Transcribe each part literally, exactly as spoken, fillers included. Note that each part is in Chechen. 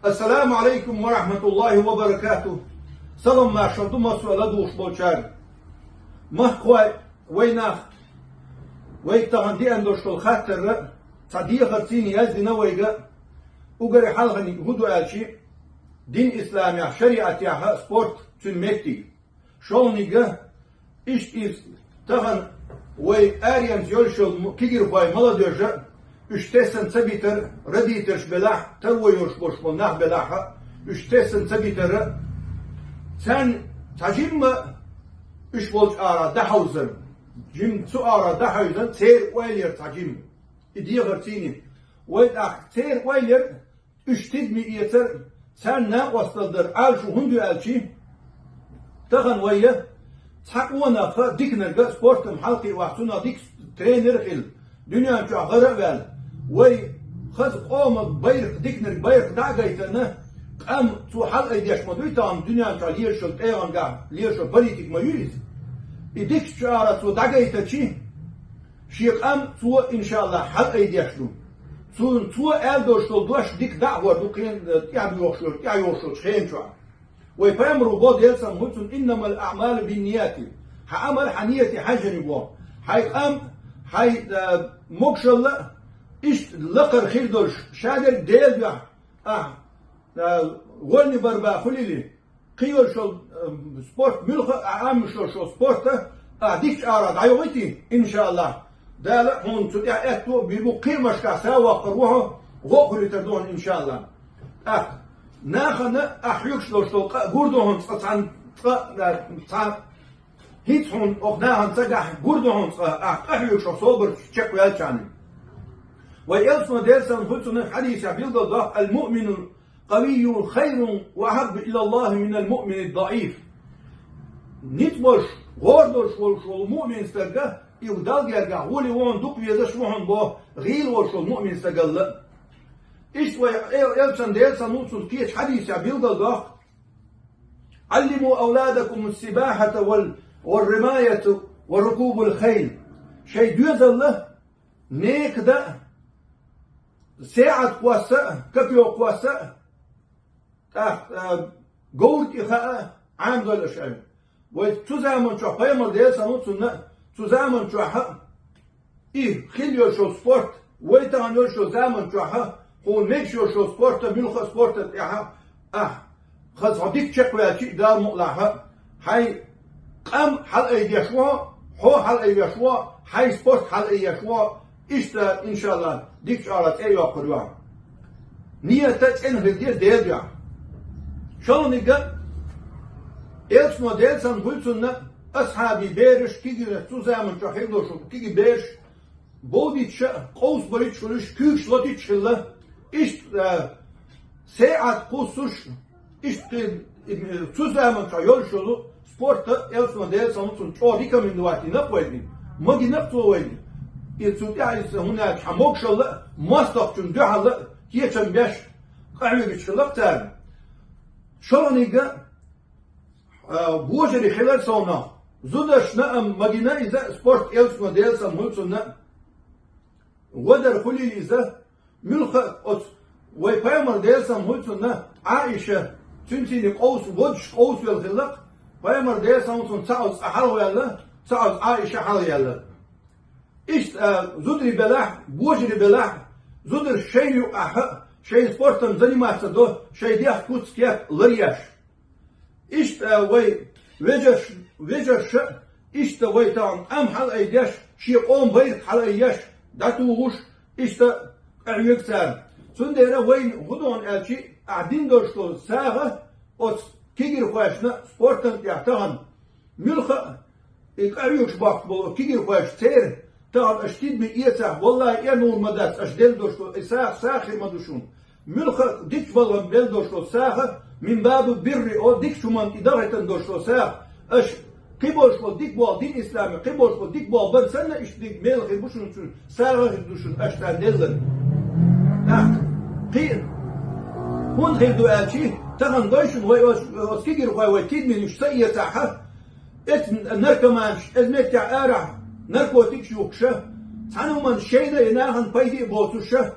Ассаламу алейкум ва рахматуллахи ва баракату. Салам маршал ду массо а ладугӀуш болчаьрга. Махкхой, вай нах, вай тахана диан долуш долу хаттарра цхьа дехар цийна яздина вайга, угара хьалханиг хӀун ду аьлчи, дин исламехь, шариатехь спорт цуьнан меттиг. ШолгӀаниг, иштта иза тахана вай аренца йолуш йолу м-, кегийрхой, молодежь а, уьш тессан ца битар, родительш белахь, таро йолуш болуш болу нах белахь а, уьш тессан ца битар а, царна цхьа жимма уьш волчу ара дӀахьовзар, жимма цу ара дӀахьовзар, церан ойла яр цхьа жимма. И дехар цийна. Вай тӀаккха церан ойла яр, уьш тидаме эцар, царна накъосталла дар Ӏалашо хӀунда ю аьлчи, тахана вай я цхьа къонах а, диканиг а, спортан хьалакхиъна вац, цунах дика тренер а хилла, дуьнен чохь гӀара а ваьлла, вай хаза къоман байракх, диканиг байракх дӀа а гайтарна, къам цо хьалаайдеш ма дуй тахана дуьнен чохь лелаш йолу тӀегӀанехь лелаш йолу политик ма ю иза. И дикачу ара цо дӀагайтарчи, шен къам цо, иншааллахь, хьалаайдеш ду. Цуьнан цо аьлла долуш долу дош дика дӀа а хӀор ду кхин, э, тӀаьхьа йогӀуш йолу, тӀаьхьа йогӀуш йолчу хенан чохь. Вай пайхамаро боху, Делан салам хуьлда цунна: «Иннамал аъмалу биннияти». Хьан Ӏамал хьан нияте хьаьжжина ю боху. Хьайн къам, хьайн, э, могушалла а иштта лакхара хир долуш, шадерг Делан дуьхьа, ахь, э, вольный борьба хуьлийла, кхин йолуш йолу, э, спорт муьлхха а, Ӏамош йолуш йолу спорт а, ахь дикачу ара дӀайогӀуьйтий, иншааллахь, Дала хьуна цу тӀехь аьтто а бийр бу, кхиамашкахь са воккхур ву хьо, гӀо а хуьлуьйтур ду хьуна, иншааллахь. ТӀаккха нахана ахь хьоьгуш долуш долу къа гур ду хьуна цкъа цхьана, цкъа, э, цхьа хӀинца хьуна оха нахана ца гахь гур ду хьуна цкъа, ахь къахьоьгуш хьо собарца чекхваьллачарна. Вай Элчано, Делан салам хуьлда цунна, хьадисехь билгалдоккху: «Ал-муъминул къавийю хайрун ва ахьаббу илаллахи минал муъминид даӀиф». Ницкъ болуш, гӀора долуш волуш волу муъмин стаг, и Далла гергахь гӀоле ву хьуна, дукха везаш ву хьуна боху, гӀийла волуш волу муъмин стагалла. Иштта вай Эл-, Элчано, Делан салам хуьлда цунна, кхечу хьадисехь билгалдоккху: «Ӏаллиму авладакумус сибахьата вал, вар римаята ва рукубул хайл». Шайн доьзалла, нека дан а, саьӀат кхосса а, копьё кхосса а, тӀаккха, а, говра тӀе хаа а Ӏамадойла аша аьлла. Вай цу заман чохь, пайхамар, Делан салам хуьлда цунна, цу заман чохь а, и хила йолуш йолу спорт, вай тахана йолуш йолу заман чохь а, хьуна мегаш йолуш йолу спорт а, муьлхха а спортан тӀехь а, ахь хаза хьо дика чекхваьлчи а, Дала мукъалахь, хьайн къам хьалаайдеш ву, хьо хьалаайвеш ву, хьайн спорт хьалаайеш ву, иштта, иншааллахь, дикачу ара цӀе а йоккхур ю. Ният а цӀена хир деза Делан дуьхьа. ШолгӀаниг, Элчано, Делан салам хуьлда цунна, асхьабий бераш, кегий, цу заман чохь хир долуш кегий бераш, бовдийташ а, къовсабойташ хуьлуш, куьйгаш лотуьйтуш хилла. Иштта, а, саьӀат кхуссуш, иштта кхин, и, цу заман чохь йолуш йолу спорт а, Элчано, Делан салам хуьлда цунна, чӀогӀа рекомендовать йина-кх вайна, магийна-кх цо вайна. И цу тӀехь иза хӀунда аьлча хьан могушалла а, мостагӀчунна дуьхьал а кечам беш, къахьоьгуш хилла-кх царна. ШолгӀаниг, а, божарий хилар совнах. Зударшна а магийна иза спорт, Элчано, Делан салам хуьлда цунна, вадар хуьлийла иза, муьлхха а оцу вай пайхамар, Делан салам хуьлда цунна, Ӏаиша, цуьнцийне къовса, водуш къовсавелла хилла-кх, пайхамар, Делан салам хуьлда цунна, цкъа оцу цкъа хьалхаваьлла, цкъа оцу Ӏаиша хьалхаваьлла. Иштта, а, зударий белахь, божарий белахь, зударша шайна юкъахь а, шайна спортом заниматься до, шайн дегӀ куц-кеп ларъеш. Иштта вай вежарш-, вежарша, иштта вай тахана къам хьалаайдеш, шен къоман байракх хьалаайеш, дӀатухуш, иштта къахьоьгу царна. Цундела вайна хӀун ду хьуна аьлчи, ахь дина долуш долу сагӀа оцу кегийрхошна спортан тӀехь тахана. Муьлхха а и къахьоьгуш боккхуш болу кегийрхой, церан тахана аша тидаме эцахь, валлахӀи, э, нур ма дац аша делла долуш долу и сагӀа, сагӀа хир ма ду шуна. Муьлхха а дикачу балхана белла долуш долу сагӀа, мин бабу бирри, о, дикачу хӀуманна и дахийтина долуш долу сагӀа. Аша кхин болуш болу дика болу дин исламе, кхин болуш болу дика болу бан санна, иштта дика мела хир бу шуна, шуна сагӀа хир ду шуна аша царна делларг. ТӀаккха кхин хӀунда хир ду аьлчи, тахана дой шуна вай оцу, оцу кегийрхой вай тидаме уьш ца эцахь, эцу наркоманаш, эцу меттехь арахь наркотикаш юхкуша, цхьана хӀуманна шайна а, и нахана пайде а боцуша,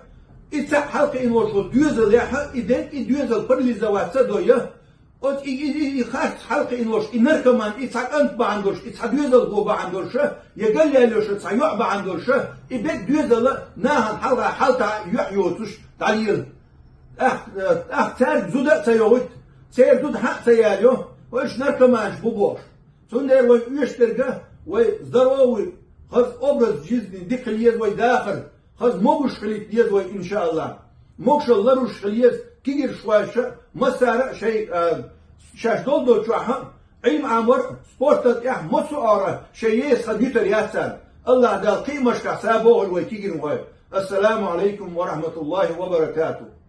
И цхьаъ хьалкхиъна волуш волу доьзалехь, и дерг, и доьзал парализоваться до я. Оцу и, и, и, и харц хьалкхиъна волуш, и наркоман, и цхьа кӀант бахьана долуш, и цхьа доьзалхо бахьана долуш, я галъяьллоша цхьа йоӀ бахьана долуш, и берг доьзал нахана хьалха хьалта йоӀ йоцуш дӀалела. ТӀаккха, э, тӀаккха цаьрга зуда а ца йогӀуьйту, церан зуда хьан а ца ялайо, вайша наркоманаш бу бохуш. Цундела вай оьшуш дерг, вай здоровый, хаза образ жизни дика хила еза вай дахар, хаза могуш хилийта деза вай, иншааллахӀ. Могушалла ларъеш хила еза кегийрхой ша, массара а шайн, а, шаьш долу долчохь а, Ӏилма Ӏамор а, спортал тӀехь массо а агӀор шайн еса хан юьтур яц царна. АллахӀ Дала кхиамашкахь сабогӀийла вай кегийрхой. Ассаламу Ӏалайкум ва рахьматуллахӀи ва баракатухӀ.